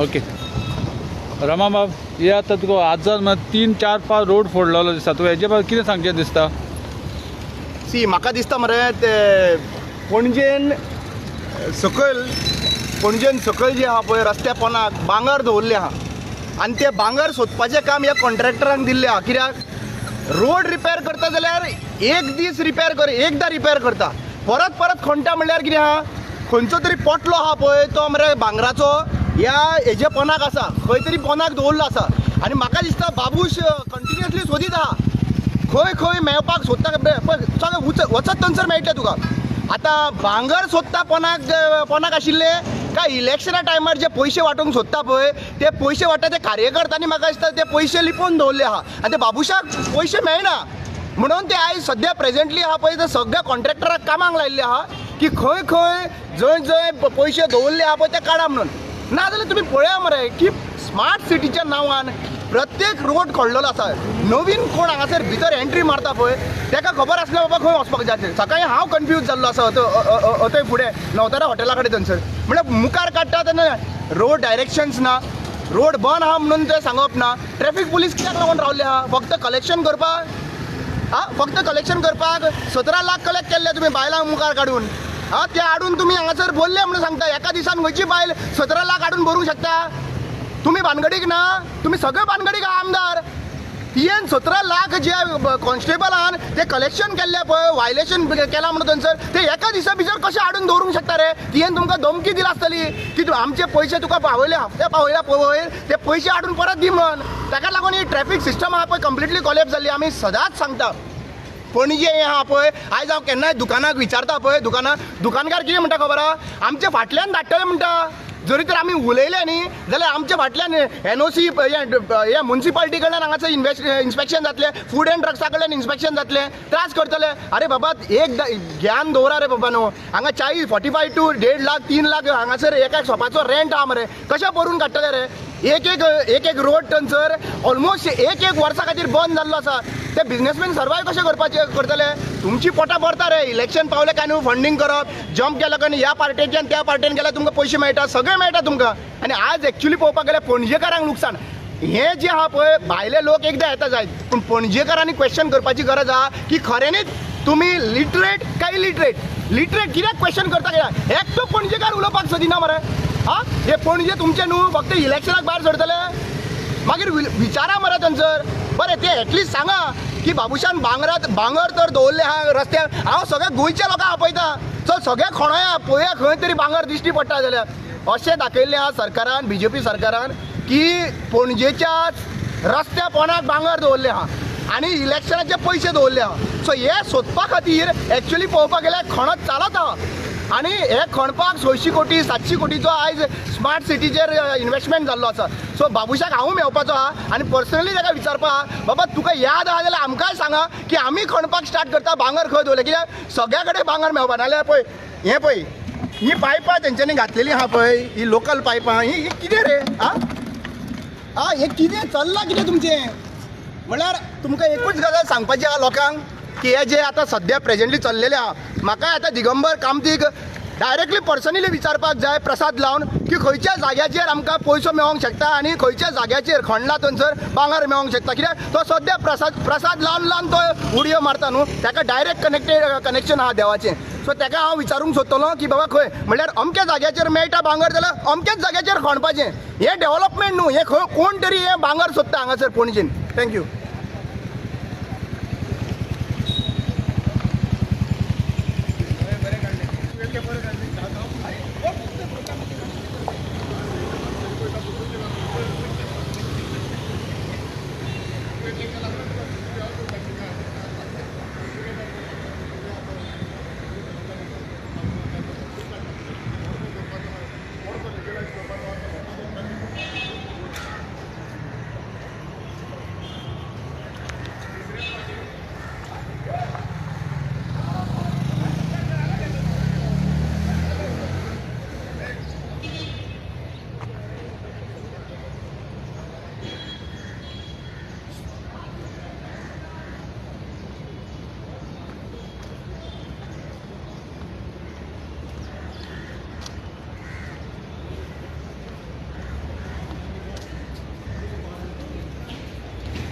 Okay रमाबाब, हे आतां तुका आजाद 3, 4, 5 रोड फोडलेलो दिसता, तुका हेजे बाबतींत कितें सांगचें दिसता? सी, म्हाका दिसता मरे ते पणजेन सकयल, पणजेन सकयल जे आहा पळय रस्त्या पोनाक बांगर दवरले आहा आनी ते बांगर सोदपाचें काम ह्या कॉन्ट्रॅक्टरांक दिल्लें आहा. कित्याक रोड रिपेर करता जाल्यार एक दीस रिपेर कर, एकदां रिपेर करता, परत परत खणटा म्हणल्यार कितें आहा, खंयचो तरी पोटलो आहा पळय तो मरे भांगराचो ह्या हेजे पोनाक आसा, खंय तरी पोनाक दवरलो आसा. आनी म्हाका दिसता बाबूश कंटिन्युअसली सोदीत आहा, खंय खंय मेळपाक सोदता पळय, सगळें वचत थंयसर मेळटलें तुका. आतां भांगर सोदता पोनाक पोनाक आशिल्ले काय इलेक्शना टायमार जे पयशे वांटूंक सोदता पळय ते पयशे वांट्टा ते कार्यकर्त्यांनी म्हाका दिसता ते पयशे लिपोवन दवरले आहा आनी ते बाबूशाक पयशे मेळना म्हणून ते आयज सद्या प्रेजेंटली आहा पळय ते सगळ्या कॉन्ट्रॅक्टराक कामाक लायिल्ले आहा की खंय खंय जंय जंय पयशे दवरले आहा पळय ते काडा म्हणून. ना जाल्यार तुमी पळया मरे की स्मार्ट सिटीच्या नांवान प्रत्येक रोड खोडलेलो आसा. नवीन कोण हांगासर भितर एंट्री मारता पळय ताका खबर आसना बाबा खंय वचपाक जाय. सकाळी हांव कन्फ्यूज जाल्लो आसा अथंय फुडें नवतारा हॉटेला कडेन थंयसर, म्हळ्यार मुखार काडटा तेन्ना रोड डायरेक्शन्स ना, रोड बंद आहा म्हणून ते सांगप ना. ट्रॅफिक पुलीस कित्याक लागून रावले आहा? फक्त कलेक्शन करपाक? आं, फक्त कलेक्शन करपाक 17 लाख कलेक्ट केल्ले तुमी बायलांक मुखार काडून. आं, ते हाडून तुमी हांगासर भरले म्हणून सांगता. एका दिसान खंयची बायल 17 लाख हाडून भरूंक शकता? तुमी भानगडीक ना, तुमी सगळे भानगडीक आहा आमदार. तुवें 17 लाख जे कॉन्स्टेबलान ते कलेक्शन केल्ले पळय, वायलेशन केलां म्हणून थंयसर, ते एका दिसा भितर कशें हाडून दवरूंक शकता रे? तुवें तुमकां धमकी दिला आसतली की आमचे पयशे तुका पावयले, हफ्ते पावयल्या पळय, ते पयशे हाडून परत दी म्हणून. ताका लागून ही ट्रॅफिक सिस्टम आहा पळय कंप्लिटली कॉलेप्स जाल्ली. आमी सदांच सांगता पणजे हें आहा पळय, आयज हांव केन्नाय दुकानाक विचारता पळय, दुकानकार कितें म्हणटा खबर आहा, आमचे फाटल्यान धाडटले म्हणटा. जरी तर आमी उलयले न्ही जाल्यार आमच्या फाटल्यान एनओसी हे मुन्सिपालिटी कडल्यान हांगासर इन्स्पेक्शन जातलें, फूड एंड ड्रग्सा कडल्यान इन्स्पेक्शन जातलें, त्रास करतले. अरे बाबा एक ज्ञान दवरा रे बाबा न्हू. हांगा 40, 45 टू 1.5 लाख 3 लाख हांगासर एका शॉपाचो रेंट आहा मरे, कशें भरून काडटले रे? एक एक एक एक रोड थंयसर ऑलमोस्ट एक एक वर्सा खातीर बंद जाल्लो आसा. ते बिजनेसमॅन सर्वायव कशें करपाचे करतले? तुमची पोटां भरता रे. इलेक्शन पावले काय न्हू फंडींग करप, जंप केलो काय न्हू ह्या पार्टेच्यान त्या पार्टेन गेल्यार तुमकां पयशे मेळटा, सगळें मेळटा तुमकां. आनी आज एक्चुली पळोवपाक गेल्यार पणजेकारांक लुकसाण. हें जें आहा पळय भायले लोक एकदां येता जायत, पूण पणजेकारांनी क्वेश्चन करपाची गरज आहा की खऱ्यांनीच तुमी लिटरेट काय इलिटरेट? लिटरेट कित्याक क्वेश्चन करता कित्याक? एकटो पणजेकार उलोवपाक सोदिना मरे. आं, हे पणजे तुमचें न्हू, फक्त इलेक्शनाक भायर सरतले मागीर विचारा मरे थंयसर. बरें ते एटलिस्ट सांगा की बाबूशान भांगरात भांगर तर दवरलें आहा रस्त्यार. हांव सगळ्या गोंयच्या लोकांक आपयता, चल सगळ्या खणोया पळोवया खंय तरी भांगर दिश्टी पडटा जाल्यार. अशें दाखयल्लें आहा सरकारान, बीजेपी सरकारान, की पणजेच्या रस्त्या पोणाक भांगर दवरलें आहा आनी इलेक्शनाचे पयशे दवरले आहा. सो हे सोदपा खातीर एक्चुली पळोवपाक गेल्यार खणत चालत आहा आनी हे खणपाक 600 कोटी 700 कोटीचो आयज स्मार्ट सिटीचेर इन्वेस्टमेंट जाल्लो आसा. सो बाबूशाक हांव मेळपाचो आहा आनी पर्सनली ताका विचारपा आहा, बाबा तुका याद आहा जाल्यार आमकांय सांगा की आमी खणपाक स्टार्ट करता भांगर खंय दवरलें, कित्याक सगळ्या कडेन भांगर मेळपा. नाल्यार पळय हें पळय ही पायपां तेंच्यांनी घातलेली आहा पळय, ही लोकल पायपां, ही कितें रे? आं आं, हें कितें चल्लां कितें तुमचें? म्हळ्यार तुमकां एकूच गजाल सांगपाची आहा लोकांक की हे जे आतां सद्या प्रेजेंटली चल्लेलें आहा, म्हाका आतां दिगंबर कामतीक डायरेक्टली पर्सनली विचारपाक जाय प्रसाद लावन की खंयच्या जाग्याचेर आमकां पयसो मेळोंक शकता आनी खंयच्या जाग्याचेर खणला थंयसर भांगर मेळोंक शकता. कित्याक तो सद्या प्रसाद लावन लावन तो उडयो मारता न्हू, ताका डायरेक्ट कनेक्शन आहा देवाचें. सो ताका हांव विचारूंक सोदतलो की बाबा खंय म्हळ्यार अमक्या जाग्याचेर मेळटा भांगर जाल्यार अमक्याच जाग्याचेर खणपाचें. हें डेवलपमेंट न्हू, हें खंय कोण तरी हें भांगर सोदता हांगासर पणजेन. Thank you.